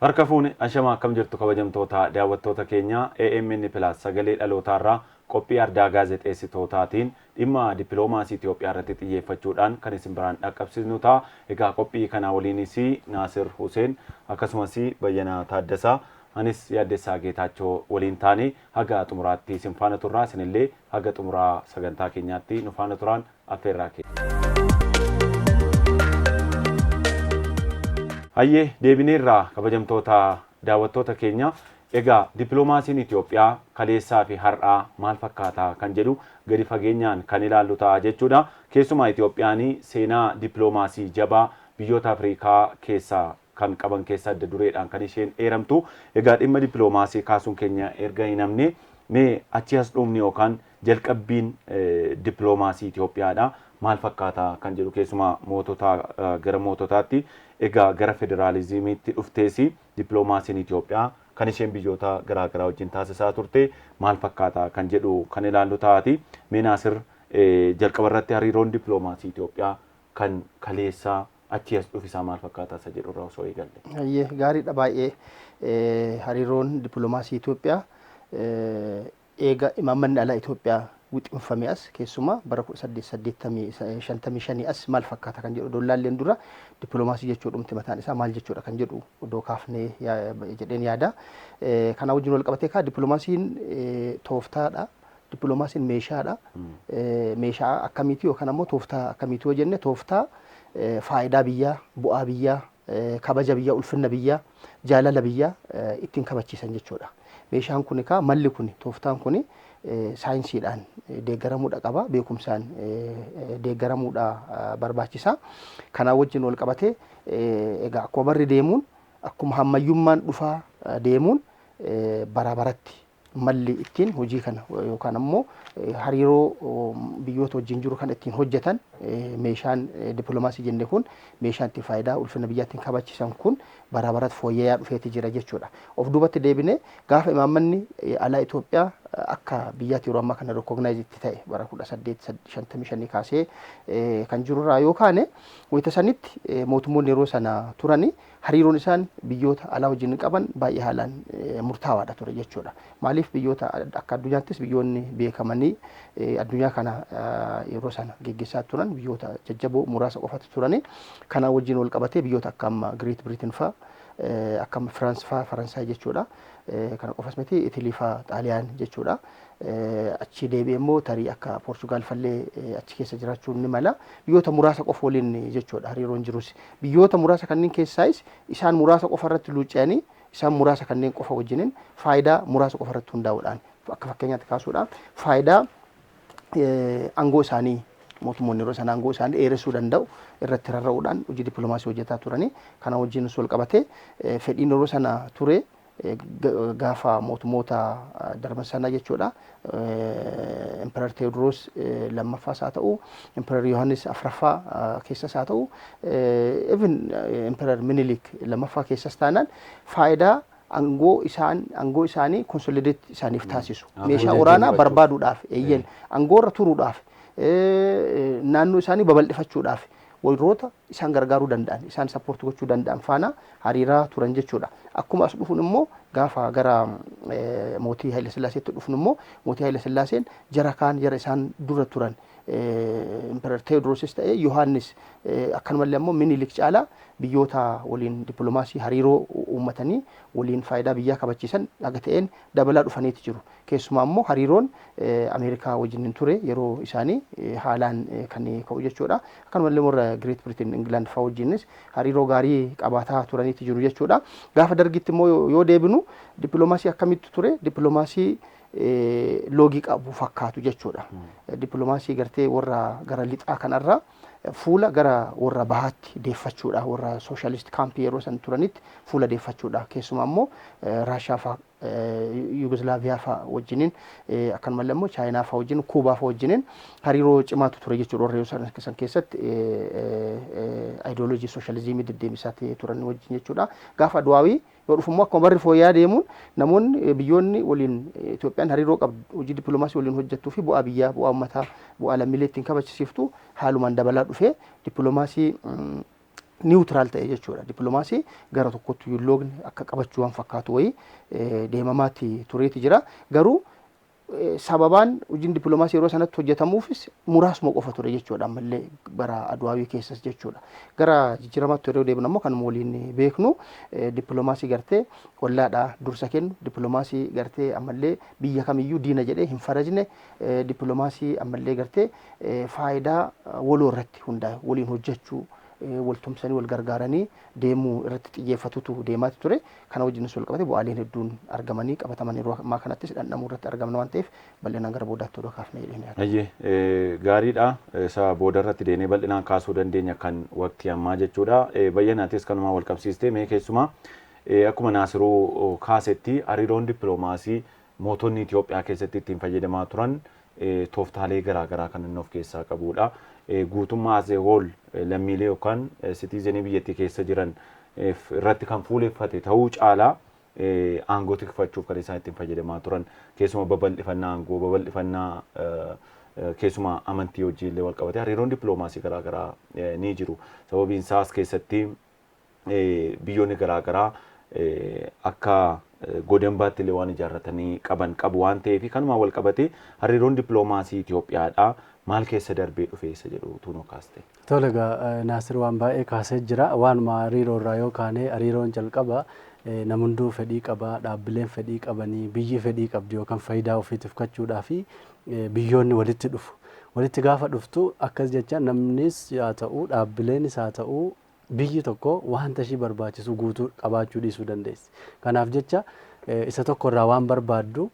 Harka fuune, ashamaa, akkam jirtu kabajamtoota daawwattoota keenya? AMN Plus sagalee dhalootaarraa qophii ardaa gaazexeessitootaatiin dhimma dippiloomaasii Itoophiyaa irratti xiyyeeffachuudhaan kan isin biraan dhaqqabsiisnu ta'a. Egaa qophii kanaa waliinis Naasir Huseen akkasumas Bayyanaa Taaddasaa, anis Yaaddessaa Geetaachoo waliin taane haga xumuraatti isin faana turraa. Isinillee haga xumuraa sagantaa keenyaatti nu faana turaan affeerraa keenya. Hayyee, deebineerraa kabajamtoota daawwattoota keenya. Egaa dippiloomaasiin Itoophiyaa kaleessaa fi har'aa maal fakkaata kan jedhu gadi fageenyaan kan ilaallu ta'a jechuudha. Keessumaa Itoophiyaan seenaa dippiloomaasii jabaa biyyoota Afrikaa keessaa kan qaban keessa adda dureedhaan kan isheen eeramtu. Egaa dhimma dippiloomaasii kaasuun keenya erga hin hafne, mee achi as dhufni yookaan jalqabbiin dippiloomaasii Itoophiyaadha maal fakkaata kan jedhu, keessumaa mootota gara moototaatti, egaa gara federaalizimiitti dhufteesi dippiloomaasiin Itoophiyaa kan isheen biyyoota garaagaraa wajjin taasisaa turte maal fakkaata kan jedhu kan ilaallu taati. Mee Naasir, jalqaba irratti hariiroon dippiloomaasii Itoophiyaa kan kaleessaa achi as dhufisaa maal fakkaata isa jedhu irraa osoo eegalle. Hayyee, gaariidha baay'ee. Hariiroon dippiloomaasii Itoophiyaa eega imaammanni alaa Itoophiyaa wixinfame as, keessumaa bara 1855 as maal fakkaata kan jedhu dollaalleen dura, dippiloomaasii jechuu dhumti mataan isaa maal jechuudha kan jedhu odoo kaafnee jedheen yaada. Kana wajjin wal qabatee kaa dippiloomaasiin tooftaadha. Dippiloomaasiin meeshaadha. Meeshaa akkamiiti yookaan ammoo tooftaa akkamiiti yoo jenne, tooftaa faayidaa biyyaa, bu'aa biyyaa, kabaja biyyaa, ulfinna biyyaa, jaalala biyyaa ittiin kabachiisan jechuudha. Meeshaan kun kaa malli kun, tooftaan kun saayinsiidhaan deeggaramuudha qaba, beekumsaan deeggaramuudha barbaachisa. Kanaa wajjin wal qabatee egaa akkuma barri deemuun, akkuma hammayyummaan dhufaa deemuun, bara baratti malli ittiin hojii kana yookaan ammoo hariiroo biyyoota wajjin jiru kan ittiin hojjetan, meeshaan dippiloomaasii jenne kun, meeshaan ittiin faayidaa ulfina biyyaa ittiin kabachiisan kun bara baratti fooyya'aa dhufeeti jira jechuudha. Of duubatti deebinee gaafa imaammanni alaa Itoophiyaa akka biyyaatti yeroo ammaa kana recognize itti ta'e bara 1855 kaasee kan jirurraa yoo kaane, wayita sanitti mootummoonni yeroo sana turani hariiroon isaan biyyoota alaa wajjin qaban baay'ee haalaan murtaawaadha ture jechuudha. Maaliif, biyyoota akka addunyaattis biyyoonni beekamanii addunyaa kana yeroo sana geggeessaa turan biyyoota jajjaboo muraasa qofatu turani. Kana wajjin wal qabatee biyyoota akka amma Great Britain fa'a, akka amma France fa'a, Faransaay jechuudha. Kana qofas miti, Itilii fa'a, Xaaliyaan jechuudha. Achi deebi'ee immoo tarii akka Poorchugaal fallee achi keessa jiraachuun ni mala. Biyyoota muraasa qofa waliin jechuudha hariiroon jirus. Biyyoota muraasa kanneen keessaayis isaan muraasa qofa irratti luucca'anii, isaan muraasa kanneen qofa wajjiniin faayidaa muraasa qofa irratti hundaa'uudhaan, akka fakkeenyaatti kaasuudhaan, faayidaa aangoo isaanii mootummoonni yeroo sana aangoo isaanii dheeressuu danda'u irratti rarra'uudhaan hojii dippiloomaasii hojjetaa turanii. Kana wajjin wal qabatee fedhiin yeroo sana ture gaafa mootummoota darban sana jechuudha. Emperor Teewodiroos lammaffaas haa ta'u, Emperor Yohaannis afraffaa keessas haa ta'u, even Emperor Minilik lammaffaa keessas taanaan, faayidaa aangoo isaan aangoo isaanii consolidate isaaniif taasisu meeshaa waraanaa barbaaduudhaaf, eeyyen, aangoo irra turuudhaaf, naannoo isaanii babal'ifachuudhaaf warroota isaan gargaaruu danda'an, isaan support gochuu danda'an faana hariiraa turan jechuudha. Akkuma as dhufuun immoo gaafa gara mootii Haile Sillaaseetti dhufnu immoo, mootii Haile Sillaaseen jara kaan, jara isaan dura turan, Emperor Teewodroosis ta'ee Yohaannis, akkanumallee ammoo Minilik caalaa biyyoota waliin dippiloomaasii hariiroo uummatanii waliin faayidaa biyyaa kabachiisan haga ta'een dabalaa dhufaniiti jiru. Keessumaa immoo hariiroon Ameerikaa wajjin ture yeroo isaanii haalaan kan ka'u jechuudha. Akkanumallee warra Great Britain, England fa'aa wajjinis hariiroo gaarii qabaataa turaniiti jiru jechuudha. Gaafa dargitti immoo yoo deebinu dippiloomaasii akkamitti ture? Dippiloomaasii loogii qabu fakkaatu jechuudha. Dippiloomaasii gartee warra gara lixaa kanarraa fuula gara warra bahaatti deeffachuudha. Warra socialist campii yeroo san turanitti fuula deeffachuudha. Keessumaa immoo Raashaa fa'aa, Yugoslaaviyaa fa'aa wajjiniin, akkanumallee immoo Chaayinaa fa'aa wajjin, Kuubaa fa'aa wajjiniin hariiroo cimaatu ture jechuudha. Warra yeroo san keessatti ayidooloojii sooshaalizimii deddeebisaa turan wajjin jechuudha. Gaafa Adwaawii yoo dhufu immoo akkuma barri fooyya'aa deemuun namoonni, biyyoonni waliin Itoophiyaan hariiroo qabdu, hojii dippiloomaasii waliin hojjettuu fi bu'aa biyyaa, bu'aa uummataa, bu'aa lammiilee ittiin kabachisiiftu haalumaan dabalaa dhufee dippiloomaasii Neutral ta'e jechuudha. Dippiloomaasii gara tokkotti hin loogne akka qabachuu waan fakkaatu wayii deemamaatti tureeti jira. Garuu sababaan hojiin dippiloomaasii yeroo sanatti hojjetamuufis muraasuma qofa ture jechuudha, ammallee bara Adwaawii keessas jechuudha. Gara jijjiiramaatti yeroo deemnu ammoo kanuma waliin beeknu, dippiloomaasii gartee ollaadhaa dursa kennu, dippiloomaasii gartee ammallee biyya kamiyyuu diina jedhee hin farajne, dippiloomaasii ammallee gartee faayidaa waloo irratti hundaa'e, waliin hojjechuu, wal tumsanii wal gargaaranii deemuu irratti xiyyeeffatutu deemaa ture. Kana wajjinis wal qabate bu'aaleen hedduun argamanii qabataman yeroo ammaa kanattis dhandhamuu irratti argamna waan ta'eef, bal'inaan gara boodaatti odoo kaafne jedheen yaada. Ayyee, gaariidha. Isa booda irratti deemnee bal'inaan kaasuu dandeenya kan waqtii ammaa jechuudha. Bayyanaatis kanumaan wal qabsiistee, mee keessumaa akkuma Naasiruu kaasetti hariiroon dippiloomaasii mootonni Itoophiyaa keessatti ittiin fayyadamaa turan tooftaalee garaagaraa kan inni of keessaa qabudha. Guutummaa as a whole lammiilee yookaan citizenii biyyattii keessa jiran irratti kan fuuleffate ta'uu caalaa aangoo tikfachuuf kan isaan ittiin fayyadamaa turan, keessumaa babal'ifannaa aangoo, babal'ifannaa keessumaa amantii hojii illee wal qabate hariiroon dippiloomaasii garaagaraa ni jiru. Sababiin isaas keessatti biyyoonni garaagaraa akka godambaatti illee waan ijaarratanii qaban qabu waan ta'eef, kanumaan wal qabate hariiroon dippiloomaasii Itoophiyaadhaa maal keessa darbee dhufe isa jedhu tuunoo kaaste. Tole egaa, Naasir waan baay'ee kaasee jira. Waanuma hariiroo irraa yoo kaane, hariiroon jalqaba nam hunduu fedhii qaba, dhaabbileen fedhii qabanii, biyyi fedhii qabdi yookaan faayidaa ofiitiif kachuudhaa fi biyyoonni walitti dhufu. Walitti gaafa dhuftu akkas jecha, namnis haa ta'u, dhaabbileenis haa ta'u, biyyi tokko wanta ishii barbaachisu guutuu qabaachuu dhiisuu dandeessi. Kanaaf jecha isa tokko irraa waan barbaaddu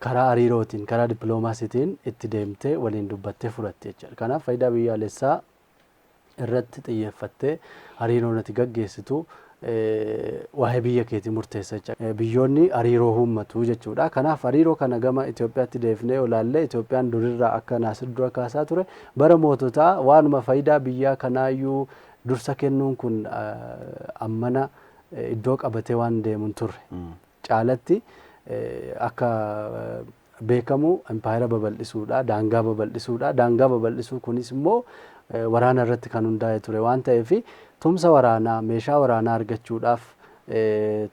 karaa hariirootiin, karaa dippiloomaasiitiin itti deemtee waliin dubbattee fudhatte jechuudha. Kanaaf faayidaa biyyaalessaa irratti xiyyeeffattee hariiroo ati gaggeessitu waa'ee biyya keetii murteessa jechuudha. Biyyoonni hariiroo uummatu jechuudha. Kanaaf hariiroo kana gama Itoophiyaatti deefnee olaallee, Itoophiyaan durirraa akka Naasir dura kaasaa ture, bara moototaa waanuma faayidaa biyyaa kanaayyuu dursa kennuun kun ammana iddoo qabatee waan deemu hin turre. Caalatti akka beekamu impaayera babal'isuudha, daangaa babal'isuudha. Daangaa babal'isuu kunis immoo waraana irratti kan hundaa'e ture waan ta'eef, tumsa waraanaa, meeshaa waraanaa argachuudhaaf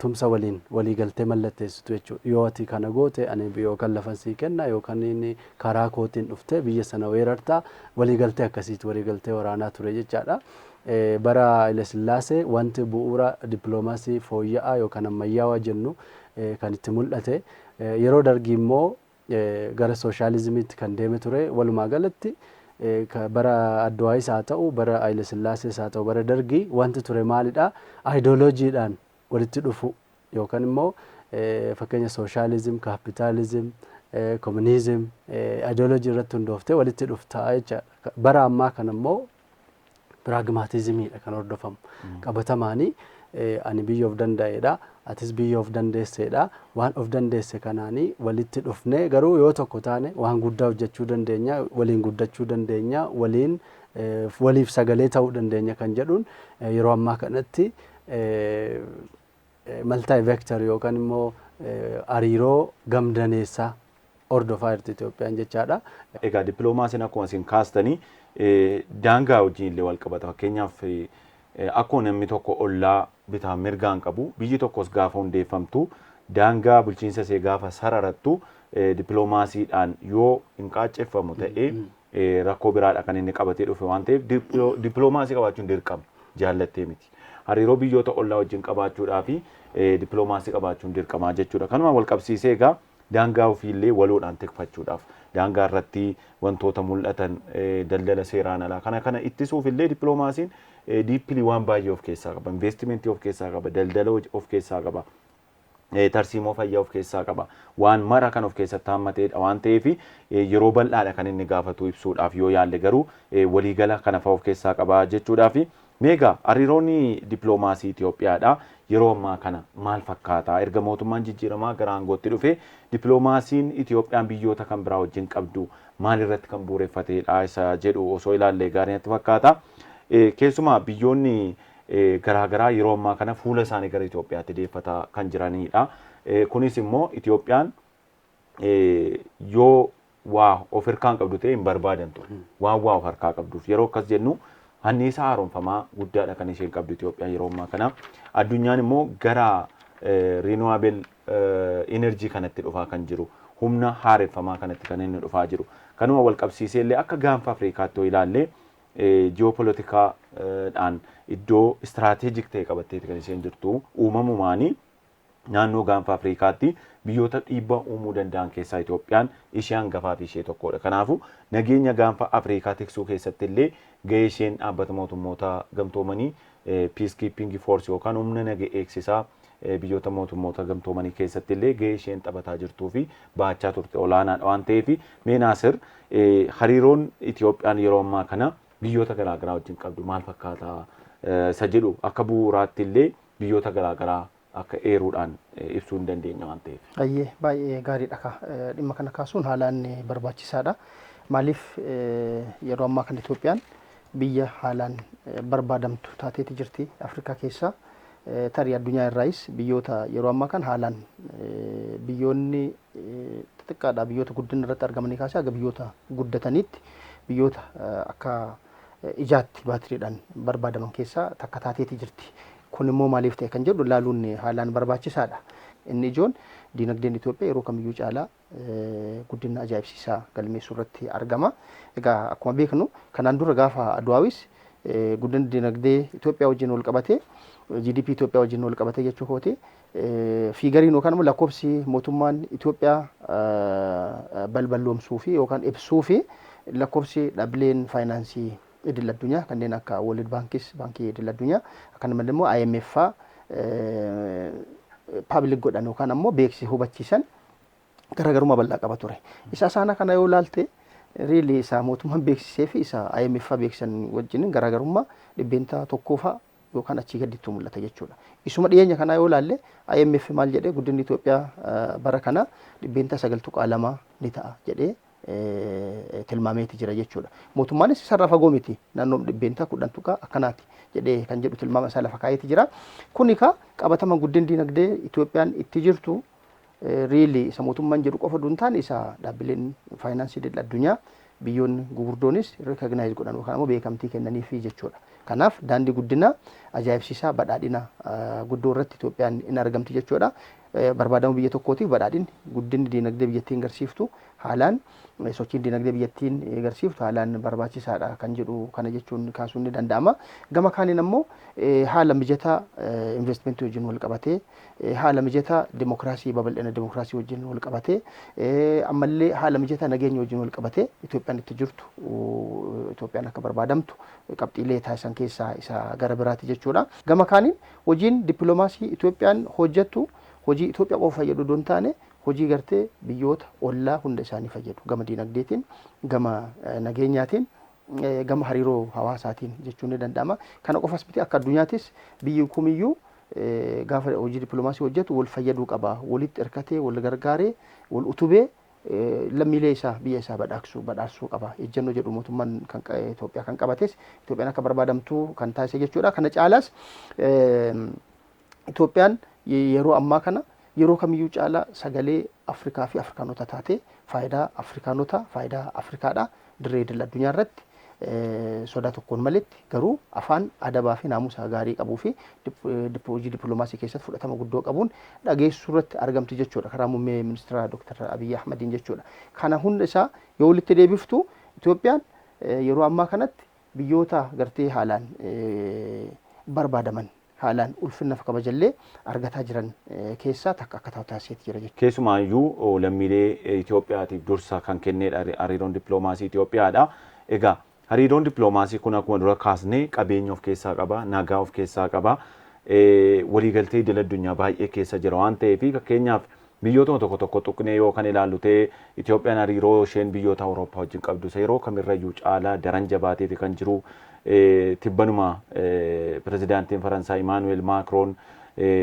tumsa waliin waliigaltee mallatteessitu jechuudha. Yoo ati kana goote ani yookaan lafa sii kenna yookaan inni karaa kootiin dhuftee biyya sana weerartaa, waliigaltee akkasiiti, waliigaltee waraanaa ture jechaadha. Bara Haile Sillaasee wanti bu'uura dippiloomaasii fooyya'aa yookaan ammayyaawaa jennu kan itti mul'ate. Yeroo Dargii immoo gara sooshaalizimiitti kan deeme ture. Walumaa galatti bara Adduwaayis haa ta'u, bara Haile Sillaasees haa ta'u, bara Dargii wanti ture maalidha? Ayidooloojiidhaan walitti dhufu yookaan immoo fakkeenya sooshaalizim, kaapitaalizim, komuniizim ayidooloojii irratti hundooftee walitti dhuftaa jechaadha. Bara ammaa kana immoo piraagmaatizimiidha kan hordofamu. Qabatamaanii ani biyya of danda'eedha, atis biyya of dandeesseedha. Waan of dandeesse kanaanii walitti dhufnee garuu yoo tokko taane waan guddaa hojjechuu dandeenya, waliin guddachuu dandeenya, waliin waliif sagalee ta'uu dandeenya kan jedhuun yeroo ammaa kanatti multi vector yookaan immoo hariiroo gamdaneessaa hordofaa jirti Itoophiyaan jechaadha. Egaa dippiloomaasiin akkuma isin kaastanii daangaa wajjin illee wal qabata. Fakkeenyaaf, akkuma namni tokko ollaa bitaa mirgaan qabu, biyyi tokkos gaafa hundeeffamtu daangaa bulchiinsa ishee gaafa sararattu dippiloomaasiidhaan yoo hin qaacceffamu ta'ee rakkoo biraadha kan inni qabatee dhufe waan ta'eef, dippiloomaasii qabaachuun dirqama, jaallattee miti. Hariiroo biyyoota ollaa wajjin qabaachuudhaa fi dippiloomaasii qabaachuun dirqamaa jechuudha. Kanuma wal qabsiisee egaa daangaa ofiillee waloodhaan tikfachuudhaaf, daangaa irratti wantoota mul'atan, daldala seeraan alaa kana kana ittisuuf illee dippiloomaasiin deeply waan baay'ee of keessaa qaba. Investimentii of keessaa qaba, daldala of keessaa qaba, tarsiimoo fayyaa of keessaa qaba. Waan mara kan of keessatti hammateedha waan ta'eef, yeroo bal'aadha kan inni gaafatu ibsuudhaaf yoo yaalle, garuu waliigala kana fa'a of keessaa qaba jechuudhaaf. Meegaa hariiroonni dippiloomaasii Itoophiyaadha yeroo ammaa kana maal fakkaata? Erga mootummaan jijjiiramaa gara aangootti dhufe dippiloomaasiin Itoophiyaan biyyoota kan biraa wajjin qabdu maal irratti kan bu'uureffatedha isa jedhu osoo ilaallee gaarii natti fakkaata. Keessumaa biyyoonni garaagaraa yeroo ammaa kana fuula isaanii gara Itoophiyaatti deeffataa kan jiranidha. Kunis immoo Itoophiyaan yoo waa of harkaa hin qabdu ta'e hin barbaadan ture. Waan waa of harkaa qabduuf, yeroo akkas jennu Anniisaa haaromfamaa guddaadha kan isheen qabdu Itoophiyaan yeroo ammaa kana. Addunyaan immoo gara renewable energy kanatti dhufaa kan jiru. Humna haareffamaa kanatti kan inni dhufaa jiru. Kanuma wal qabsiisee illee akka gaanfa Afrikaatti yoo ilaalle, ji'opolitikaadhaan iddoo strategic ta'e qabatteeti kan isheen jirtu. Uumamumaanii naannoo gaanfa Afrikaatti biyyoota dhiibbaa uumuu danda'an keessaa Itoophiyaan ishee hangafaa fi ishee tokkodha. Kanaafuu nageenya gaanfa Afrikaa tiksuu keessatti illee gahee isheen dhaabbata mootummoota gamtoomanii peacekeeping force yookaan humna naga eegsisaa biyyoota mootummoota gamtoomanii keessatti illee gahee isheen taphataa jirtuu fi baachaa turte olaanaadha waan ta'eef, mee Naasir, hariiroon Itoophiyaan yeroo ammaa kana biyyoota garaagaraa wajjin qabdu maal fakkaata isa jedhu akka bu'uuraatti illee biyyoota garaagaraa akka eeruudhaan ibsuu hin dandeenya waan ta'eef. Baay'ee baay'ee gaariidha ka dhimma kana kaasuun haalaan barbaachisaadha. Maaliif, yeroo ammaa kana Itoophiyaan biyya haalaan barbaadamtu taateeti jirti Afrikaa keessaa. Tarii addunyaa irraayis biyyoota yeroo ammaa kana haalaan biyyoonni xixiqqaadha, biyyoota guddina irratti argamanii kaasee haga biyyoota guddataniitti biyyoota akka ijaatti baatiriidhaan barbaadaman keessaa takka taateeti jirti. Kun immoo maaliif ta'e kan jedhu ilaaluun haalaan barbaachisaadha. Inni ijoon diinagdeen Itoophiyaa yeroo kamiyyuu caalaa guddina ajaa'ibsiisaa galmeessuu irratti argama. Egaa akkuma beeknu, kanaan dura gaafa Adwaawis guddina diinagdee Itoophiyaa wajjin wal qabatee, GDP Itoophiyaa wajjin wal qabatee jechuu kooti, figureiin yookaan immoo lakkoofsi mootummaan Itoophiyaa balballoomsuu fi yookaan ibsuu fi lakkoofsi dhaabbileen faayinaansii idil addunyaa kanneen akka World Bankis, baankii idil addunyaa, akkanumallee immoo IMF faa public godhan yookaan ammoo beeksisa hubachiisan garaagarummaa bal'aa qaba ture. Isa isaana kana yoo ilaalte, really isa mootummaan beeksisee fi isa IMF faa beeksisan wajjin garaagarummaa 1% faa yookaan achii gaditti mul'ata jechuudha. Isuma dhiyeenya kanaa yoo ilaalle, IMF maal jedhee, guddinni Itoophiyaa bara kana 9.2% ni ta'a jedhee tilmaameeti jira jechuudha. Mootummaanis isarraa fagoo miti, naannoo 10% tuqaa akkanaati jedhee kan jedhu tilmaama isaa lafa kaa'eeti jira. Kuni ka qabatama guddinni dinagdee Itoophiyaan itti jirtu really isa mootummaan jedhu qofa osoo hin taane, isa dhaabbileen faayinaansii idil addunyaa biyyoonni gurguddoonis recognize godhan yookaan immoo beekamtii kennaniifi jechuudha. Kanaaf daandii guddinaa ajaa'ibsiisaa badhaadhina guddoo irratti Itoophiyaan in argamti jechuudha. Barbaadamu biyya tokkootiif badhaadhinni guddinni diinagdee biyyattiin agarsiiftu haalaan, sochiin diinagdee biyyattiin agarsiiftu haalaan barbaachisaadha kan jedhu kana jechuun kaasuun ni danda'ama. Gama kaaniin ammoo haala mijataa investimentii wajjin wal qabatee, haala mijataa dimokiraasii, babal'ina dimokiraasii wajjin wal qabatee, ammallee haala mijataa nageenya wajjin wal qabatee Itoophiyaan itti jirtu, Itoophiyaan akka barbaadamtu qabxiilee taasisan keessaa isa gara biraati jechuudha. Gama kaaniin hojiin dippiloomaasii Itoophiyaan hojjettu hojii Itoophiyaa qofa fayyadu osoo hin taane, hojii gartee biyyoota ollaa hunda isaanii fayyadu, gama diinagdeetiin, gama nageenyaatiin, gama hariiroo hawaasaatiin jechuun ni danda'ama. Kana qofas miti, akka addunyaattis biyyi kamiyyuu gaafa hojii dippiloomaasii hojjetu wal fayyaduu qaba. Walitti hirkatee, wal gargaaree, wal utubee lammiilee isaa, biyya isaa badhaaksuu qaba. Ejjennoo jedhu mootummaan kan Itoophiyaa kan qabates Itoophiyaan akka barbaadamtu kan taasise jechuudha. Kana caalaas Itoophiyaan yeroo ammaa kana yeroo kamiyyuu caalaa sagalee Afrikaa fi Afrikaanota taatee faayidaa Afrikaanota, faayidaa Afrikaadha dirree idil addunyaa irratti sodaa tokkoon maletti, garuu afaan adabaa fi naamusa gaarii qabuu fi hojii dippiloomaasii keessatti fudhatama guddoo qabuun dhageessuu irratti argamti jechuudha, karaa muummee ministeera Dr. Abiyyi Ahmadiin jechuudha. Kana hunda isaa yoo walitti deebiftu, Itoophiyaan yeroo ammaa kanatti biyyoota gartee haalaan barbaadaman, haalaan ulfinna fi kabajallee argataa jiran keessaa takka akka ta'u taasiseeti jira jechuudha. Keessumaayyuu lammiilee Itoophiyaatiif dursa kan kennedha hariiroon dippiloomaasii Itoophiyaadha. Egaa hariiroon dippiloomaasii kun akkuma dura kaasnee qabeenya of keessaa qaba, nagaa of keessaa qaba, waliigaltee idil addunyaa baay'ee keessa jira waan ta'eef, fakkeenyaaf biyyootuma tokko tokko tuqnee yoo kan ilaallu ta'e, Itoophiyaan hariiroo isheen biyyoota Awurooppaa wajjin qabdu yeroo kamirrayyuu caalaa daran jabaateeti kan jiru. Tibbanuma pirezidaantiin Faransaay Imaanuweel Maakroon,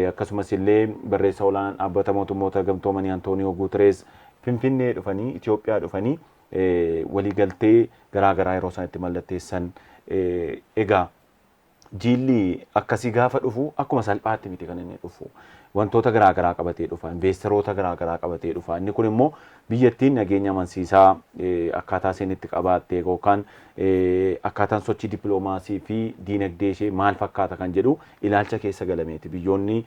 akkasumas illee barreessaa olaanaan dhaabbata mootummoota gamtoomanii Antooniyoo Guuterees Finfinnee dhufanii, Itoophiyaa dhufanii waliigaltee garaagaraa yeroo isaan itti mallatteessan, egaa Jilli akkasii gaafa dhufu akkuma salphaatti miti kan inni dhufu. Wantoota garaagaraa qabatee dhufa, investeroota garaagaraa qabatee dhufa. Inni kun immoo biyyattiin nageenya amansiisaa akkaataa isheen itti qabaatte yookaan akkaataan sochii dippiloomaasii fi diinagdee ishee maal fakkaata kan jedhu ilaalcha keessa galameeti. Biyyoonni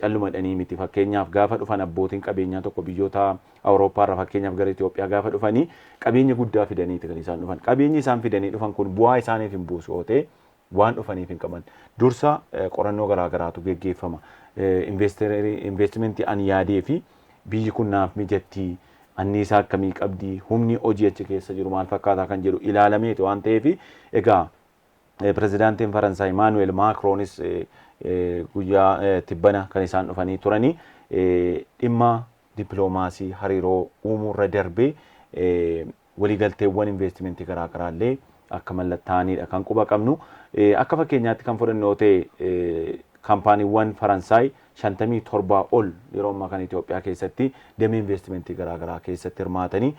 calluma dhanii miti. Fakkeenyaaf, gaafa dhufan abbootiin qabeenyaa tokko biyyoota Awurooppaa irraa fakkeenyaaf gara Itoophiyaa gaafa dhufanii qabeenya guddaa fidaniiti kan isaan dhufan. Qabeenyi isaan fidanii dhufan kun bu'aa isaaniif hin buusu yoo ta'e, waan dhufaniif hin qaban. Dursa qorannoo garaagaraatu geggeeffama. Investimentii ani yaadee fi biyyi kun naaf mijattii, anniisaa akkamii qabdii, humni hojii achi keessa jiru maal fakkaataa kan jedhu ilaalameeti waan ta'eef, egaa pirezidaantiin Faransaay Imaanuweel Maakroonis guyyaa tibbana kan isaan dhufanii turanii dhimma dippiloomaasii hariiroo uumuurra darbee waliigalteewwan investimentii garaagaraa illee akka mallattaa'anidha kan quba qabnu. Akka fakkeenyaatti kan fudhannu yoo ta'e, kaampaaniiwwan Faransaay 57 ol yeroo ammaa kana Itoophiyaa keessatti damee investimentii garaagaraa keessatti hirmaatanii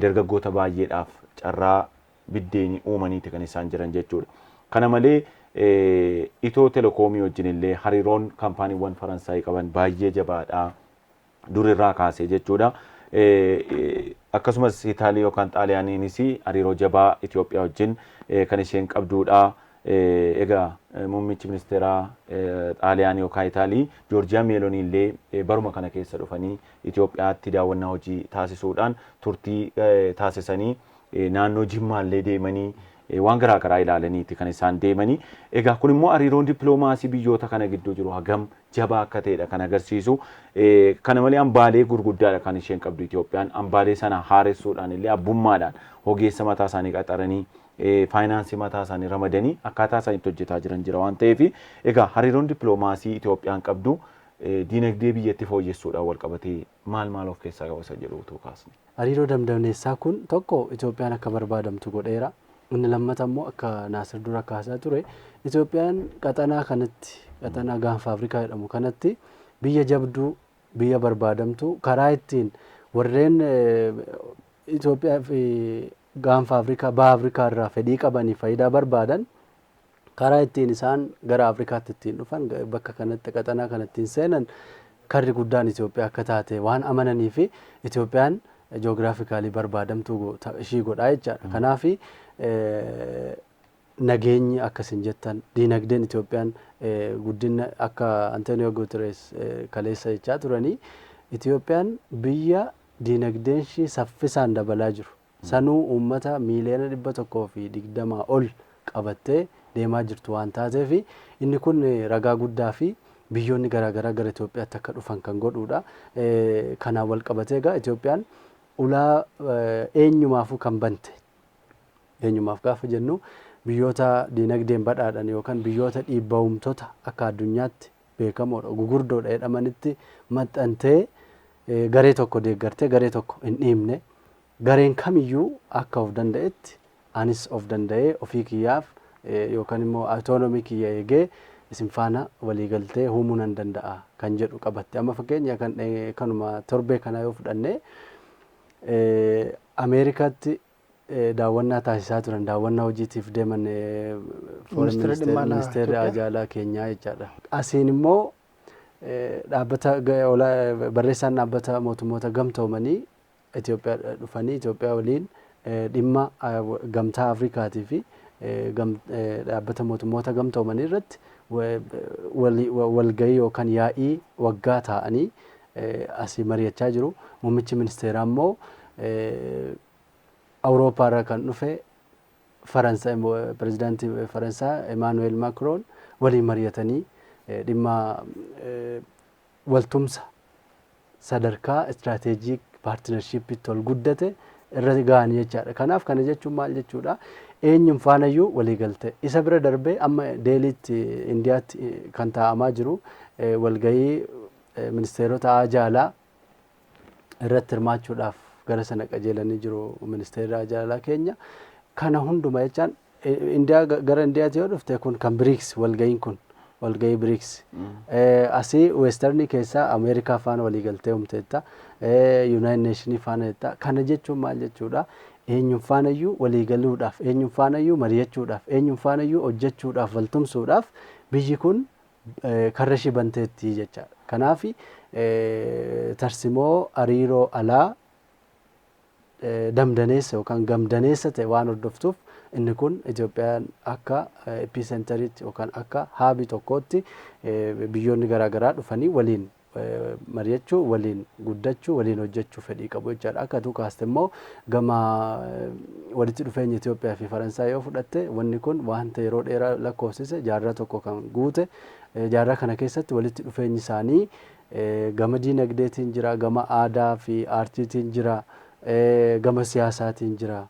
dargaggoota baay'eedhaaf carraa biddeenii uumaniiti kan isaan jiran jechuudha. Kana malee Itiyoo Telekoomii wajjin illee hariiroon kaampaaniiwwan Faransaay qaban baay'ee jabaadha. Durirraa kaasee jechuudha. Akkasumas Itaalii yookaan Xaaliyaaniinis hariiroo jabaa Itoophiyaa wajjin kan isheen qabdudha. Egaa muummichi ministeeraa Xaaliyaanii yookaan Itaalii Joorjiyaa Meelonii illee baruma kana keessa dhufanii Itoophiyaatti daawwannaa hojii taasisuudhaan turtii taasisanii naannoo Jimmaallee deemanii waan garaa garaa ilaalaniiti kan isaan deemanii. Egaa kun immoo hariiroon dippiloomaasii biyyoota kana gidduu jiru hagam jabaa akka ta'edha kan agarsiisu. Kana malee hambaalee gurguddaadha kan isheen qabdu Itoophiyaan. Hambaalee sana haaressuudhaan illee abbummaadhaan ogeessa mataa isaanii qaxaranii, faayinaansii mataa isaanii ramadanii akkaataa isaan itti hojjetaa jiran jira waan ta'eef, egaa hariiroon dippiloomaasii Itoophiyaan qabdu diinagdee biyyatti fooyyessuudhaan wal qabatee maal maal of keessaa qaba isa jedhu utuu kaasne. Hariiroo damdaneessaa kun tokko Itoophiyaan akka barbaadamtu godheera. Inni lammata immoo akka Naasir dura kaasaa ture, Itoophiyaan qaxanaa kanatti, qaxanaa Gaanfa Afrikaa jedhamu kanatti, biyya jabduu, biyya barbaadamtu, karaa ittiin warreen Itoophiyaa fi Gaanfa Afrikaa, Baha Afrikaa irraa fedhii qabanii faayidaa barbaadan, karaa ittiin isaan gara Afrikaatti ittiin dhufan, bakka kanatti, qaxanaa kanatti ittiin seenan karri guddaan Itoophiyaa akka taate waan amananii fi Itoophiyaan geographically barbaadamtuu ishii godhaa jechaadha. Kanaaf nageenyi akkasin jettan, diinagdeen Itoophiyaan guddina akka Antonio Guterres kaleessa jechaa turanii, Itoophiyaan biyya diinagdeen ishii saffisaan dabalaa jiru. Sanuu uummata miiliyoona 120 ol qabattee deemaa jirtu waan taateef, inni kun ragaa guddaa fi biyyoonni garaagaraa gara Itoophiyaatti akka dhufan kan godhudha. Kanaan wal qabatee egaa Itoophiyaan ulaa eenyumaafuu kan bante, eenyumaaf gaafa jennu biyyoota diinagdeen badhaadhan yookaan biyyoota dhiibbaa akka addunyaatti beekamoodha, gugurdoodha jedhamanitti maxxantee garee tokko deeggartee garee tokko hin dhiibne, gareen kamiyyuu akka of danda'etti anis of danda'ee ofii kiyyaaf yookaan immoo autonomy kiyya eegee isin faana waliigaltee uumuu nan danda'a kan jedhu qabatte. Amma fakkeenya kan kanuma torbee kanaa yoo fudhanne, Ameerikaatti daawwannaa taasisaa turan, daawwannaa hojiitiif deeman ministeerri haajaa keenyaa jechaadha. Asiin immoo dhaabbata barreessaan Dhaabbata Mootummoota Gamtoomanii Itoophiyaa dhufanii Itoophiyaa waliin dhimma Gamtaa Afrikaatii fi Dhaabbata Mootummoota Gamtoomanii irratti walgahii yookaan yaa'ii waggaa taa'anii asii mari'achaa jiru. Muummichi ministeeraa immoo Awurooppaa irraa kan dhufe Faransaay, pirezidaantii Faransaa Emaanuweel Maakroon waliin mari'atanii dhimma waltumsa sadarkaa strategic partnershipitti ol guddate irra ga'anii jechaadha. Kanaaf kana jechuun maal jechuudha? Eenyuun faanayyuu walii galte. Isa bira darbee amma Deeliitti, Indiyaatti kan taa'amaa jiru walgahii ministeerota haajaa irratti hirmaachuudhaaf gara sana qajeelanii jiru ministeerri haajaa keenya. Kana hunduma jechaan Indiyaa, gara Indiyaatti yoo dhufte, kun kan BRICS walgahiin kun walgahii BRICS. Asii Westernii keessaa Ameerikaa faana waliigaltee uumteetta. United Nationii faana jetta. Kana jechuun maal jechuudha? Eenyuun faanayyuu walii galuudhaaf, eenyuun faanayyuu mari'achuudhaaf, eenyuun faanayyuu hojjechuudhaaf, waltumsuudhaaf biyyi kun karra ishii banteetti jechaadha. Kanaaf tarsimoo hariiroo alaa damdaneessa yookaan gamdaneessa ta'e waan hordoftuuf, inni kun Itoophiyaan akka epicenteriitti yookaan akka hubii tokkootti biyyoonni garaagaraa dhufanii waliin mari'achuu, waliin guddachuu, waliin hojjechuu fedhii qabu jechaadha. Akka tuu kaaste immoo gama walitti dhufeenya Itoophiyaa fi Faransaay yoo fudhatte, wanni kun wanta yeroo dheeraa lakkoofsise, jaarraa tokko kan guute. Jaarraa kana keessatti walitti dhufeenyi isaanii gama diinagdeetiin jira, gama aadaa fi aartiitiin jira, gama siyaasaatiin jira,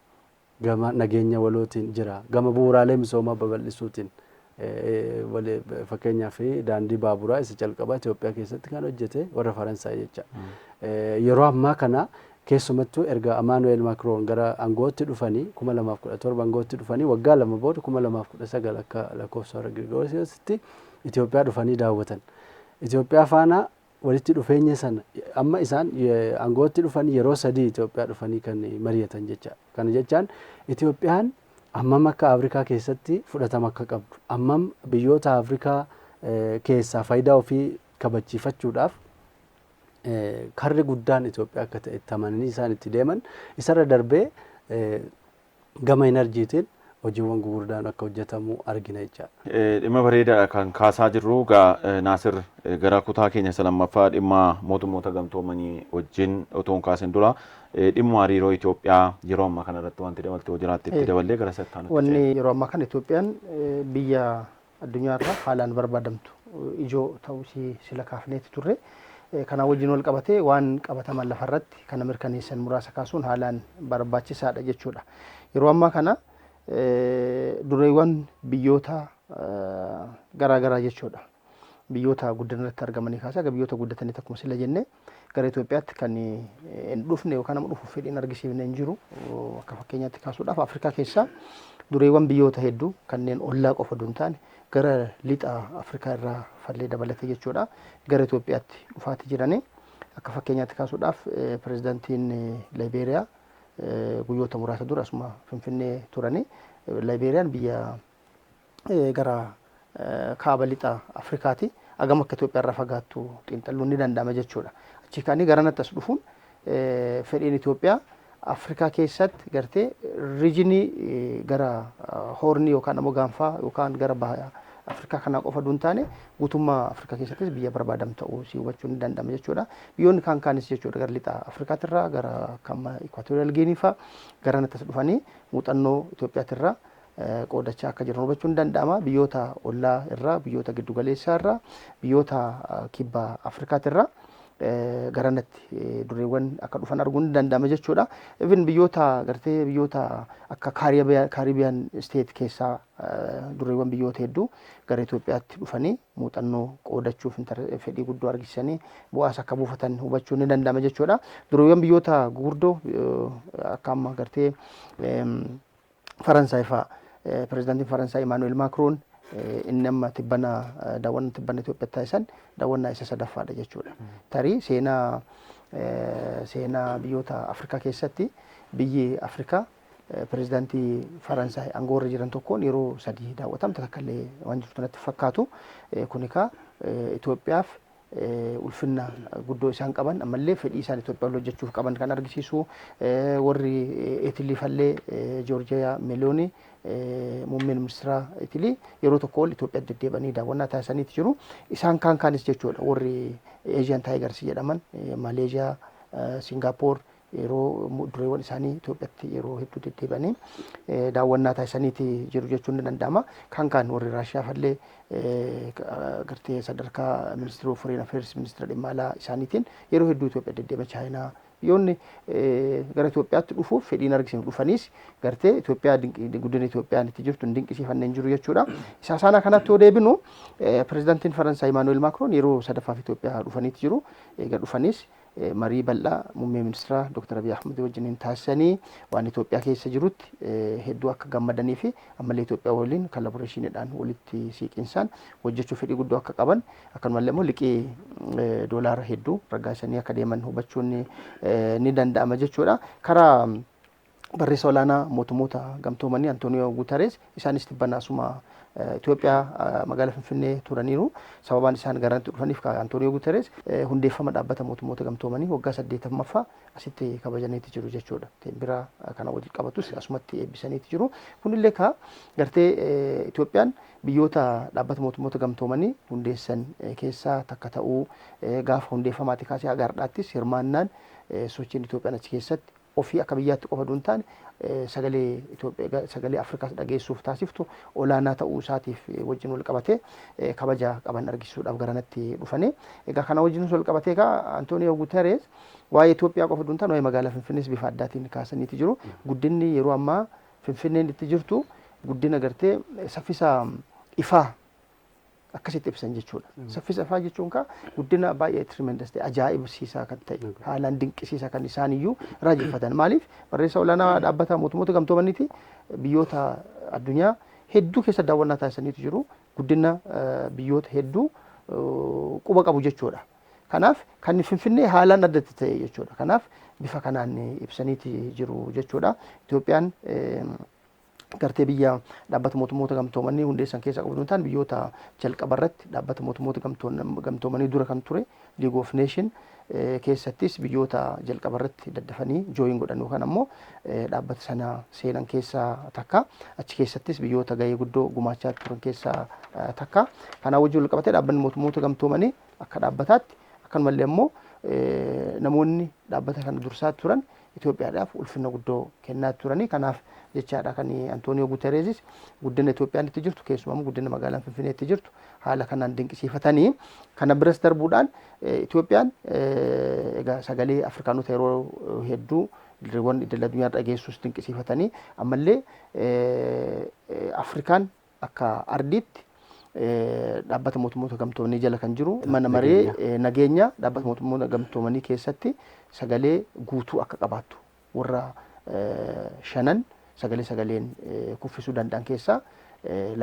gama nageenya walootiin jira, gama bu'uuraalee misoomaa babal'isuutiin, fakkeenyaaf daandii baaburaa isa calqabaa Itoophiyaa keessatti kan hojjete warra Faransaay jecha. Yeroo ammaa kana keessumattuu erga Amaanu'eel Maakroon gara aangootti dhufanii, 2017 aangootti dhufanii, waggaa 2 booda 2019 akka lakkoofsa warra Girigoorisitti Itoophiyaa dhufanii daawwatan. Itoophiyaa faana walitti dhufeenya sana amma isaan aangootti dhufan yeroo 3 Itoophiyaa dhufanii kan mari'atan jecha. Kana jechaan Itoophiyaan hammam akka Afrikaa keessatti fudhatama akka qabdu, hammam biyyoota Afrikaa keessaa faayidaa ofii kabachiifachuudhaaf karri guddaan Itoophiyaa akka ta'e itti amananii isaan itti deeman, isarra darbee gama enerjiitiin hojiiwwan gurguddaan akka hojjetamu argina jechaadha. Dhimma bareedaadha kan kaasaa jirru. Egaa Naasir, gara kutaa keenya isa lammaffaa dhimma mootummoota gamtoomanii wajjin otoo hin kaasin dura, dhimma hariiroo Itoophiyaa yeroo ammaa kana irratti wanti dabaltee jiraatte itti daballee gara sattaanutti. Wanni yeroo ammaa kana Itoophiyaan biyya addunyaarraa haalaan barbaadamtu ijoo ta'uu sila kaafneeti turre. Kana wajjin wal qabatee waan qabataman lafarratti kana mirkaneessan muraasa kaasuun haalaan barbaachisaadha jechuudha. Yeroo ammaa kana dureewwan biyyoota garaa garaa jechuudha. Biyyoota guddina irratti argamanii kaasee akka biyyoota guddatanii, akkuma sila jenne, gara Itoophiyaatti kan hin dhufne yookaan nama dhufuuf fedhiin argisiifne hin jiru. Akka fakkeenyaatti kaasuudhaaf, Afrikaa keessaa dureewwan biyyoota hedduu kanneen ollaa qofa osoo hin taane gara lixa Afrikaa irraa fallee dabalatee jechuudha gara Itoophiyaatti dhufaatii jiranii. Akka fakkeenyaatti kaasuudhaaf, pirezidaantiin Laayibeeriyaa guyyoota muraasa dura asuma Finfinnee turanii. Laayibeeriyaan biyya gara kaaba lixa Afrikaati. Agam akka Itoophiyaa irraa fagaattu xiinxalluun ni danda'ama jechuudha. Achi ka'anii garanatti as dhufuun fedhiin Itoophiyaa Afrikaa keessatti gartee regionii gara Hornii yookaan ammoo gaanfaa yookaan gara baha Afrikaa kanaa qofa osoo hin taane guutummaa Afrikaa keessattis biyya barbaadamu ta'uu si hubachuun ni danda'ama jechuudha. Biyyoonni kaan kaanis jechuudha gara lixa Afrikaatirraa, gara kan Equatorial Guinea fa'a garanatti as dhufanii muuxannoo Itoophiyaatirraa qoodachaa akka jiran hubachuun ni danda'ama. Biyyoota ollaa irraa, biyyoota giddugaleessaa irraa, biyyoota kibba Afrikaatirraa garanatti dureewwan akka dhufan arguun ni danda'ama jechuudha. Even biyyoota gartee biyyoota akka Caribbean State keessaa dureewwan biyyoota hedduu gara Itoophiyaatti dhufanii muuxannoo qoodachuuf fedhii guddoo argisiisanii bu'aas akka buufatan hubachuun ni danda'ama jechuudha. Dureewwan biyyoota gurguddoo akka amma gartee Faransaay fa'a, pirezidaantiin Faransaay Imaanu'eel Maakroon inni amma tibbana daawwannaa tibbana Itoophiyaatti taasisan daawwannaa isa sadaffaadha jechuudha. Tarii seenaa biyyoota Afrikaa keessatti biyyi Afrikaa pirezidaantii Faransaay aangoo irra jiran tokkoon yeroo 3 daawwatamte takka illee waan jirtu natti fakkaatu. Kun egaa Itoophiyaaf ulfinna guddoo isaan qaban, ammallee fedhii isaan Itoophiyaa waliin hojjechuuf qaban kan argisiisu. Warri Itilii fallee Joorjiyaa Melooni, muummeen ministeera Itilii, yeroo tokko ol Itoophiyaa deddeebi'anii daawwannaa taasisaniiti jiru. Isaan kaan kaanis jechuudha warri Asian Tigers jedhaman, Maleeshiyaa, Singaappoor, yeroo dureewwan isaanii Itoophiyaatti yeroo hedduu deddeebi'anii daawwannaa taasisaniiti jiru jechuun ni danda'ama. Kaan kaan warri Raashiyaa fallee gartee sadarkaa ministeera of foreign affairs, ministeera dhimma alaa isaaniitiin yeroo hedduu Itoophiyaa deddeebi'an. Chaayinaa, biyyoonni gara Itoophiyaatti dhufuuf fedhiin argisiisan dhufanis gartee Itoophiyaa guddina Itoophiyaan itti jirtu hin dinqisiifanne hin jiru jechuudha. Isa saanaa kanatti yoo deebinu, pirezidaantiin Faransaay Imaanu'eel Maakroon yeroo sadaffaaf Itoophiyaa dhufaniiti jiru. Egaa dhufanis marii bal'aa muummee ministeera Dr. Abiy Ahmed wajjiniin taasisanii waan Itoophiyaa keessa jirutti hedduu akka gammadanii fi ammallee Itoophiyaa waliin collaborationiidhaan walitti siiqinsaan hojjechuu fedhii guddoo akka qaban, akkanumallee immoo liqii doolaara hedduu raggaasanii akka deeman hubachuun ni danda'ama jechuudha. Karaa Barreessa olaanaa mootummoota gamtoomanii Antooniyoo Guutarees isaanis tibbana asuma Itoophiyaa magaalaa Finfinnee turaniiru. Sababaan isaan garantti dhufaniif Antooniyoo Guutarees hundeeffama dhaabbata mootummoota gamtoomanii waggaa 80ffaa asitti kabajaniiti jiru jechuudha. Teembira kana waliin qabatus asumatti eebbisaniiti jiru. Kunillee ka gartee Itoophiyaan biyyoota dhaabbata mootummoota gamtoomanii hundeessan keessaa takka ta'uu, gaafa hundeeffamaati kaasee haga har'aattis hirmaannaan sochiin Itoophiyaan achi keessatti ofii akka biyyaatti qofa duun taane sagalee Itoophiyaa, sagalee Afrikaas dhageessuuf taasiftu olaanaa ta'uu isaatiif wajjin wal qabatee kabaja qaban argisiisuudhaaf garanatti dhufanii. Egaa kana wajjin wal qabatee egaa Antooniyoo Guuterees waa'ee Itoophiyaa qofa duun taane waa'ee magaalaa Finfinnees bifa addaatiin kaasaniiti jiru. Guddinni yeroo ammaa Finfinneen itti jirtu guddina gartee saffisa ifaa akkasitti ibsan jechuudha. Saffisa ifaa jechuun kaa guddina baay'ee tremendous ta'e, ajaa'ibsiisaa kan ta'e, haalaan dinqisiisaa kan isaan iyyuu raajeffatan. Maaliif, barreessa olaanaa dhaabbata mootummoota gamtoomaniiti, biyyoota addunyaa hedduu keessa daawwannaa taasisaniitu jiru. Guddina biyyoota hedduu quba qabu jechuudha. Kanaaf kan Finfinnee haalaan addatti ta'e jechuudha. Kanaaf bifa kanaan ibsaniiti jiru jechuudha. Itoophiyaan gartee biyya dhaabbata mootummoota gamtoomanii hundeessan keessaa qabu ta'an, biyyoota jalqaba irratti dhaabbata mootummoota gamtoomanii dura kan ture League of Nation keessattis biyyoota jalqaba irratti daddafanii join godhan yookaan ammoo dhaabbata sana seenan keessaa takka. Achi keessattis biyyoota gahee guddoo gumaachaa turan keessaa takka. Kanaa wajjin wal qabatee dhaabbanni mootummoota gamtoomanii akka dhaabbataatti, akkanumallee ammoo namoonni dhaabbata kana dursaa turan Itoophiyaadhaaf ulfina guddoo kennaa turanii. Kanaaf jechaadha kan Antooniyoo Guutereezis guddina Itoophiyaan itti jirtu, keessumaa guddina magaalaan Finfinnee itti jirtu haala kanaan dinqisiifatanii. Kana biras darbuudhaan Itoophiyaan egaa sagalee Afrikaanota yeroo hedduu dirreewwan idil addunyaa dhageessus dinqisiifatanii, ammallee Afrikaan akka ardiitti dhaabbata mootummoota gamtoomanii jala kan jiru mana maree nageenya dhaabbata mootummoota gamtoomanii keessatti sagalee guutuu akka qabaattu, warra shanan sagalee sagaleen kuffisuu danda'an keessaa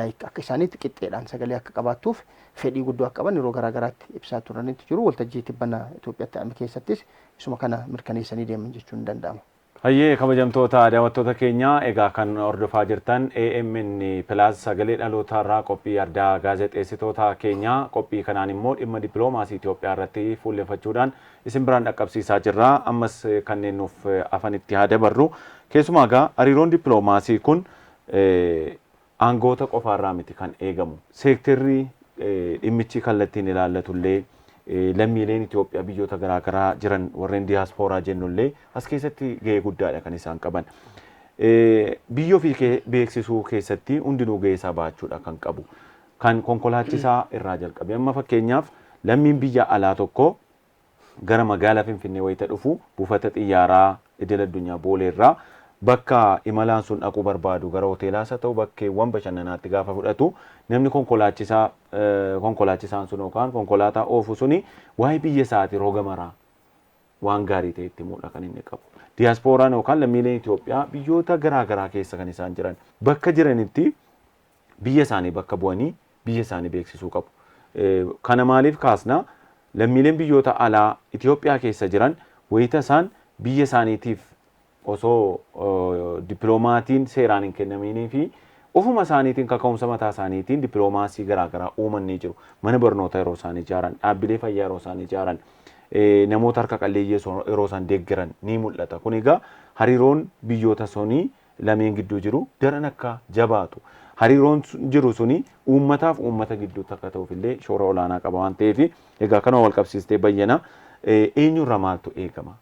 like akka isaaniitti qixxeedhaan sagalee akka qabaattuuf fedhii guddoo akka qaban yeroo garaa garaatti ibsaa turanitti jiru. Waltajjii tibbana Itoophiyaatti ta'ame keessattis isuma kana mirkaneessanii deeman jechuun ni danda'ama. Hayyee, kabajamtoota daawwattoota keenya, egaa kan hordofaa jirtan AMN Plus sagalee dhalootaa irraa qophii addaa gaazexeessitoota keenya. Qophii kanaan immoo dhimma dippiloomaasii Itoophiyaa irratti fuulleffachuudhaan isin biraan dhaqqabsiisaa jirra. Ammas kanneen nuuf afanitti haa dabarru. Keessumaa egaa hariiroon dippiloomaasii kun aangoota qofaarraa miti kan eegamu. Seektarri dhimmichi kallattiin ilaallatullee, lammiileen Itoophiyaa biyyoota garaagaraa jiran, warreen diyaaspooraa jennullee, as keessatti gahee guddaadha kan isaan qaban. Biyya ofii beeksisuu keessatti hundinuu gahee isaa baachuudha kan qabu. Kan konkolaachisaa irraa jalqabe, amma fakkeenyaaf lammiin biyya alaa tokko gara magaalaa Finfinnee wayita dhufu, buufata xiyyaaraa idil addunyaa Booleerraa bakka imalaan sun dhaquu barbaadu, gara hoteelaas haa ta'u bakkeewwan bashannanaatti gaafa fudhatu, namni konkolaachisaa konkolaachisaan sun yookaan konkolaataa oofu suni waa'ee biyya isaatii roga maraa waan gaarii ta'e itti himuudha kan inni qabu. Diyaaspooraan yookaan lammiileen Itoophiyaa biyyoota garaa garaa keessa kan isaan jiran bakka jiranitti biyya isaanii bakka bu'anii biyya isaanii beeksisuu qabu. Kana maaliif kaasna? Lammiileen biyyoota alaa Itoophiyaa keessa jiran wayita isaan biyya isaaniitiif osoo dippiloomaasiin seeraan hin kennaminii fi ofuma isaaniitiin kaka'umsa mataa isaaniitiin dippiloomaasii garaagaraa uumanii jiru. Mana barnoota yeroo isaan ijaaran, dhaabbilee fayyaa yeroo isaan ijaaran, namoota harka qalleeyyii yeroo isaan deeggaran ni mul'ata. Kun egaa hariiroon biyyoota sunii lameen gidduu jiru daran akka jabaatu, hariiroon jiru suni uummataaf uummata gidduutti akka ta'uuf illee shoora olaanaa qaba waan ta'eef, egaa kanuma wal qabsiistee bayyana, eenyurra maaltu eegama?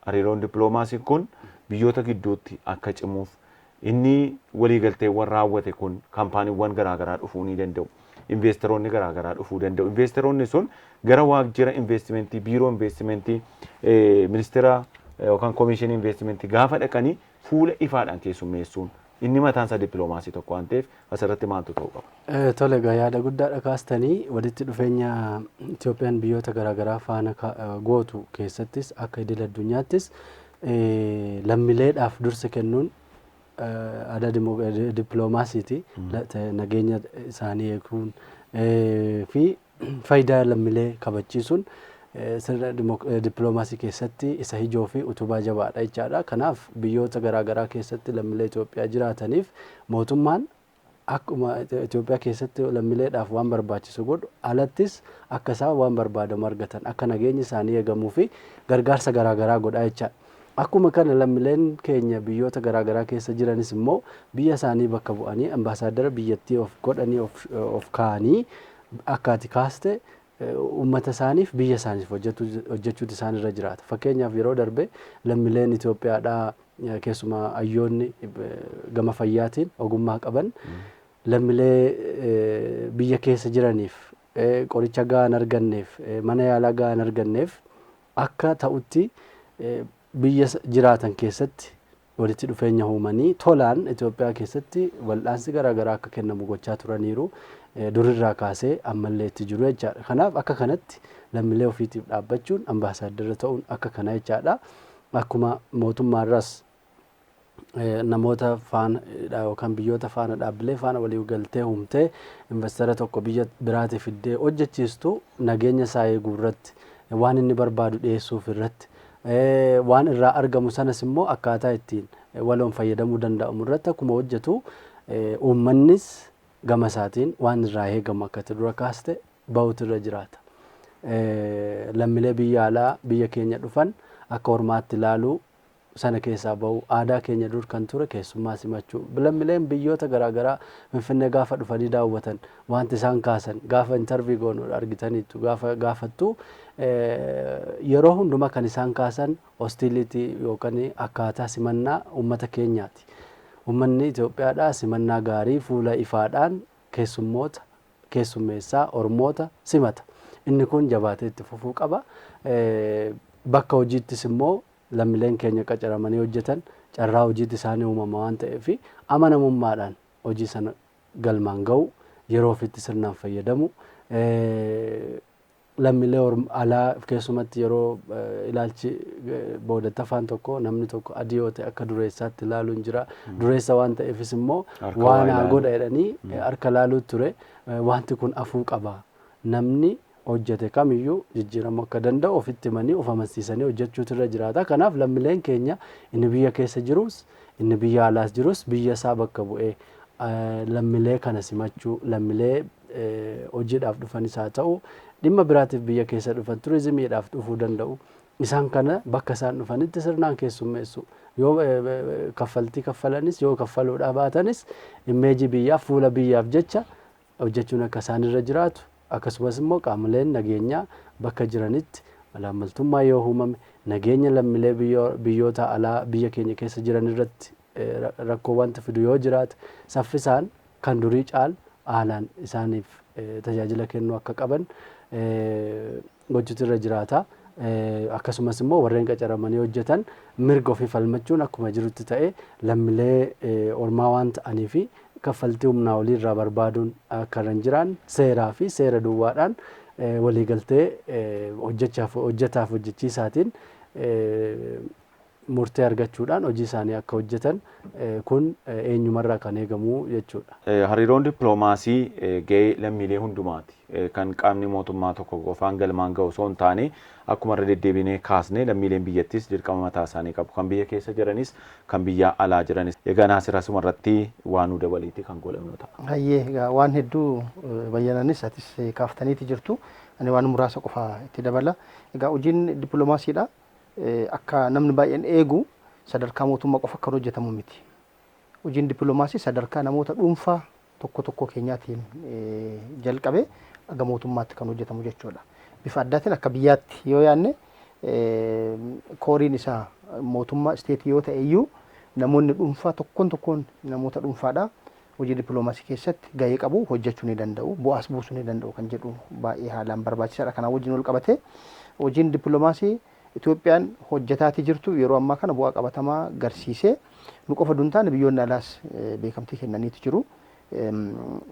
Hariiroon dippiloomaasii kun biyyoota gidduutti akka cimuuf, inni waliigalteewwan raawwate kun kaampaaniiwwan garaagaraa dhufuu ni danda'u. Investeroonni garaagaraa dhufuu danda'u. Investeroonni sun gara waajjira investimentii, biiroo investimentii, ministeera yookaan koomishinii investimentii gaafa dhaqanii fuula ifaadhaan keessummeessuun inni mataan isaa dippiloomaasii tokko waan ta'eef, asirratti maaltu ta'uu qaba? Tole, egaa yaada guddaadha kaastanii. Walitti dhufeenya Itoophiyaan biyyoota garaagaraa faana gootu keessattis, akka idil addunyaattis lammiileedhaaf dursa kennuun aadaa dippiloomaasiiti. Nageenya isaanii eeguun fi faayidaa lammiilee kabachiisuun sirna dippiloomaasii keessatti isa ijoo fi utubaa jabaadha jechaadha. Kanaaf biyyoota garaagaraa keessatti lammiilee Itoophiyaa jiraataniif mootummaan akkuma Itoophiyaa keessatti lammiileedhaaf waan barbaachisu godhu, alattis akka isaan waan barbaadamu argatan, akka nageenyi isaanii eegamuu fi gargaarsa garaagaraa godha jechaadha. Akkuma kana lammiileen keenya biyyoota garaagaraa keessa jiranis immoo biyya isaanii bakka bu'anii, ambaasaaddara biyyattii of godhanii of kaa'anii, akka ati kaaste uummata isaaniif, biyya isaaniif hojjechuutu isaan irra jiraata. Fakkeenyaaf, yeroo darbe lammiileen Itoophiyaadhaa, keessumaa hayyoonni gama fayyaatiin ogummaa qaban, lammiilee biyya keessa jiraniif qoricha gahaa hin arganneef, mana yaalaa gahaa hin arganneef akka ta'utti biyya jiraatan keessatti walitti dhufeenya uumanii tolaan Itoophiyaa keessatti wal'aansi garaagaraa akka kennamu gochaa turaniiru, durirraa kaasee ammallee itti jiru jechaadha. Kanaaf akka kanatti lammiilee ofiitiif dhaabbachuun, ambaasaaddara ta'uun akka kana jechaadha. Akkuma mootummaarraas namoota faana yookaan biyyoota faana, dhaabbilee faana walii galtee uumtee investara tokko biyya biraatii fiddee hojjechiistu, nageenya isaa eeguu irratti, waan inni barbaadu dhiyeessuuf irratti, waan irraa argamu sanas immoo akkaataa ittiin waloon fayyadamuu danda'amu irratti akkuma hojjetu, uummannis gama isaatiin waan irraa eegamu akka itti dura kaaste bahutu irra jiraata. Lammiilee biyya alaa biyya keenya dhufan akka ormaatti ilaaluu sana keessaa bahu, aadaa keenya dur kan ture keessummaa simachuu. Lammiileen biyyoota garaagaraa Finfinnee gaafa dhufanii daawwatan wanti isaan kaasan, gaafa interview goonu argitaniitu, gaafa gaafattu yeroo hundumaa kan isaan kaasan hostility yookaan akkaataa simannaa uummata keenyaati. Uummanni Itoophiyaadhaa simannaa gaarii, fuula ifaadhaan keessummoota keessummeessaa, ormoota simata. Inni kun jabaatee itti fufuu qaba. Bakka hojiittis immoo lammiileen keenya qacaramanii hojjetan carraa hojiitti isaanii uumama waan ta'eef, amanamummaadhaan hojii sana galmaan ga'u, yeroo ofitti sirnaan fayyadamu. Lammiilee alaa keessumatti yeroo ilaalchi boodatti afaan tokko, namni tokko adii yoo ta'e akka dureessaatti ilaaluun jira. Dureessa waan ta'eefis immoo waan haa godha jedhanii harka ilaaluu ture. Wanti kun afuu qaba. Namni hojjete kamiyyuu jijjiiramuu akka danda'u ofitti himanii of amansiisanii hojjechuutu irra jiraata. Kanaaf lammiileen keenya inni biyya keessa jirus, inni biyya alaas jirus biyya isaa bakka bu'ee lammiilee kana simachuu, lammiilee hojiidhaaf dhufanis haa ta'u, dhimma biraatiif biyya keessa dhufan, turizimiidhaaf dhufuu danda'u. Isaan kana bakka isaan dhufanitti sirnaan keessummeessu. Yoo kaffaltii kaffalanis, yoo kaffaluudhaa baatanis, image biyyaaf, fuula biyyaaf jecha hojjechuun akka isaan irra jiraatu, akkasumas immoo qaamoleen nageenyaa bakka jiranitti malaammaltummaa yoo uumame, nageenya lammiilee biyyoota alaa biyya keenya keessa jiran irratti rakkoo wanti fidu yoo jiraate, saffisaan kan durii caal haalaan isaaniif tajaajila kennuu akka qaban gochuutu irra jiraata. Akkasumas immoo warreen qacaramanii hojjetan mirga ofii falmachuun akkuma jirutti ta'e, lammiilee ormaa waan ta'anii fi kaffaltii humnaa olii irraa barbaaduun akka irra hin jiraan, seeraa fi seera duwwaadhaan waliigaltee hojjetaaf hojjechiisaatiin murtee argachuudhaan hojii isaanii akka hojjetan, kun eenyumarraa kan eegamu jechuudha. Hariiroon dippiloomaasii gahee lammiilee hundumaati. Kan qaamni mootummaa tokko qofaan galmaan ga'u osoo hin taane, akkuma irra deddeebinee kaasne, lammiileen biyyattis dirqama mataa isaanii qabu. Kan biyya keessa jiranis, kan biyya alaa jiranis. Egaa Naasir, asuma irratti waan nu dabaliiti kan godhamnu ta'a. Hayyee, egaa waan hedduu bayyananis atis kaaftaniiti jirtu. Ani waan muraasa qofa itti dabala. Egaa hojiin dippiloomaasiidha. Akka namni baay'een eegu sadarkaa mootummaa qofa kan hojjetamu miti. Hojiin dippiloomaasii sadarkaa namoota dhuunfaa tokko tokko keenyaatiin jalqabee aga mootummaatti kan hojjetamu jechuudha. Bifa addaatiin akka biyyaatti yoo yaadne, kooriin isaa mootummaa state yoo ta'e iyyuu, namoonni dhuunfaa tokkoon tokkoon namoota dhuunfaadha hojii dippiloomaasii keessatti gahee qabu hojjechuu ni danda'u, bu'aas buusuu ni danda'u kan jedhu baay'ee haalaan barbaachisaadha. Kanaa wajjin wal qabatee hojiin dippiloomaasii Itoophiyaan hojjetaatii jirtu yeroo ammaa kana bu'aa qabatamaa garsiisee, nu qofa duun taane biyyoonni alaas beekamtii kennaniitu jiru.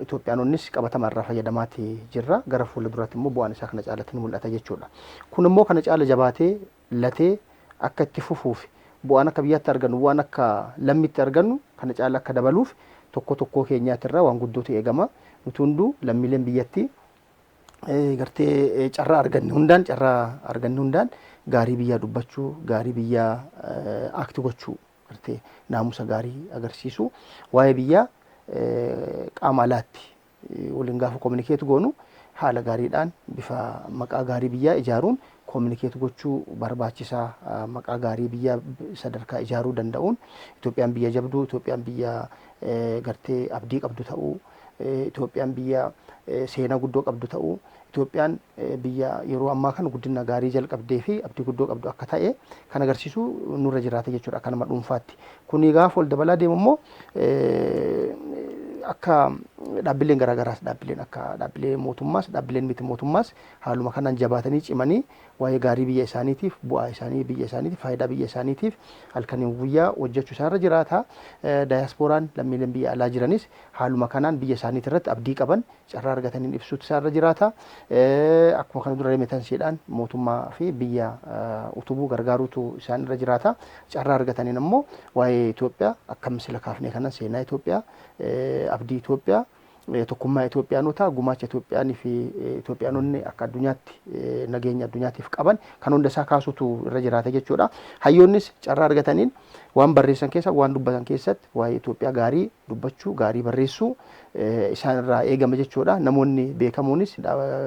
Itoophiyaanonnis qabatama irraa fayyadamaati jirra. Gara fuula duraatti immoo bu'aan isaa kana caalatti ni mul'ata jechuudha. Kun immoo kana caala jabaatee latee akka itti fufuuf, bu'aan akka biyyaatti argannu, bu'aan akka lammiitti argannu kana caala akka dabaluuf tokko tokkoo keenyaatirraa waan guddootu eegama. Nuti hunduu lammiileen biyyattii Gartee carraa arganne hundaan gaarii biyyaa dubbachuu, gaarii biyyaa act gochuu, gartee naamusa gaarii agarsiisuu, waa'ee biyyaa qaama alaatti waliin gaafa communicate goonu haala gaariidhaan bifa maqaa gaarii biyyaa ijaaruun communicate gochuu barbaachisaa. Maqaa gaarii biyyaa sadarkaa ijaaruu danda'uun Itoophiyaan biyya jabduu, Itoophiyaan biyya gartee abdii qabdu ta'uu, Itoophiyaan biyya seenaa guddoo qabdu ta'uu, Itoophiyaan biyya yeroo ammaa kana guddina gaarii jalqabdee fi abdii guddoo qabdu akka ta'e kan agarsiisu nurra jiraata jechuudha akka nama dhuunfaatti. Kuni gaafa ol dabalaa deemu immoo akka dhaabbileen garaagaraas, dhaabbileen akka dhaabbilee mootummaas, dhaabbileen miti mootummaas haaluma kanaan jabaatanii cimanii waa'ee gaarii biyya isaaniitiif, bu'aa isaanii biyya isaaniitiif, faayidaa biyya isaaniitiif halkaniin guyyaa hojjechuu isaanirra jiraata. Daayaaspooraan lammiileen biyya alaa jiranis haaluma kanaan biyya isaaniitii irratti abdii qaban carraa argataniin ibsuutu isaanirra jiraata. Akkuma kana dura remittanceedhaan mootummaa fi biyya utubuu gargaaruutu isaan irra jiraata. Carraa argataniin immoo waa'ee Itoophiyaa akka misila kaafnee kanan seenaa Itoophiyaa, abdii Itoophiyaa, tokkummaa Itoophiyaanotaa, gumaacha Itoophiyaanii fi Itoophiyaanonni akka addunyaatti nageenya addunyaatiif qaban kan hunda isaa kaasutu irra jiraata jechuudha. Hayyoonnis carraa argataniin waan barreessan keessa, waan dubbatan keessatti waa'ee Itoophiyaa gaarii dubbachuu, gaarii barreessuu isaan irraa eegama jechuudha. Namoonni beekamoonis,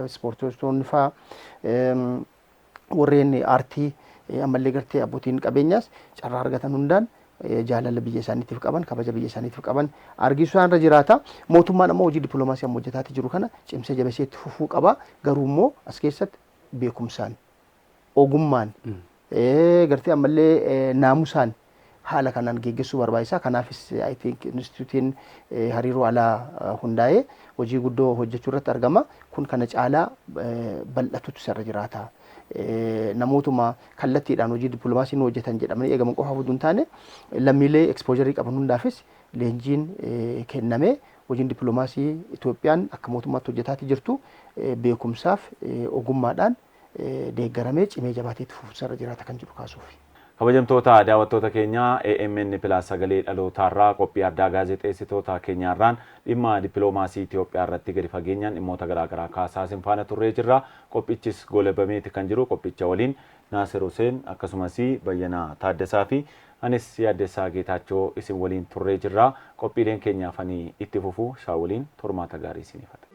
ispoortistoonni fa'aa, warreen aartii, ammallee gartee abbootiin qabeenyaas carraa argatan hundaan jaalala biyya isaaniitiif qaban, kabaja biyya isaaniitiif qaban argisuu irra jiraata. Mootummaan ammoo hojii dippiloomaasii amma hojjetaati jiru kana cimsee jabeessee itti fufuu qaba. Garuu immoo as keessatti beekumsaan, ogummaan, gartee ammallee naamusaan haala kanaan geggeessuu barbaachisaa. Kanaafis I think instituutiin hariiroo alaa hundaa'ee hojii guddoo hojjechuu irratti argama. Kun kana caalaa bal'atutu irra jiraata. Namootuma kallattiidhaan hojii dippiloomaasii nu hojjetan jedhamanii eegaman qofaaf utuu hin taane lammiilee exposure qaban hundaafis leenjiin kennamee hojiin dippiloomaasii Itoophiyaan akka mootummaatti hojjetaati jirtu beekumsaaf ogummaadhaan deeggaramee cimee jabaatee itti fufuutu irra jiraata kan jedhu kaasuuf. Kabajamtoota daawwattoota keenyaa AMN Plus sagalee dhalootaarraa, qophii addaa gaazexeessitoota keenyaarraan dhimma dippiloomaasii Itoophiyaa irratti gadi fageenyaan dhimmoota garaagaraa kaasaa isin faana turree jirra. Qophichis goolabameeti kan jiru. Qophicha waliin Naasir Huseen akkasumas Bayyanaa Taaddasaa fi anis Yaaddessaa Geetaachoo isin waliin turree jirra. Qophiileen keenyaafanii itti fufu isaa waliin tormaata gaarii isiniif haa ta'u.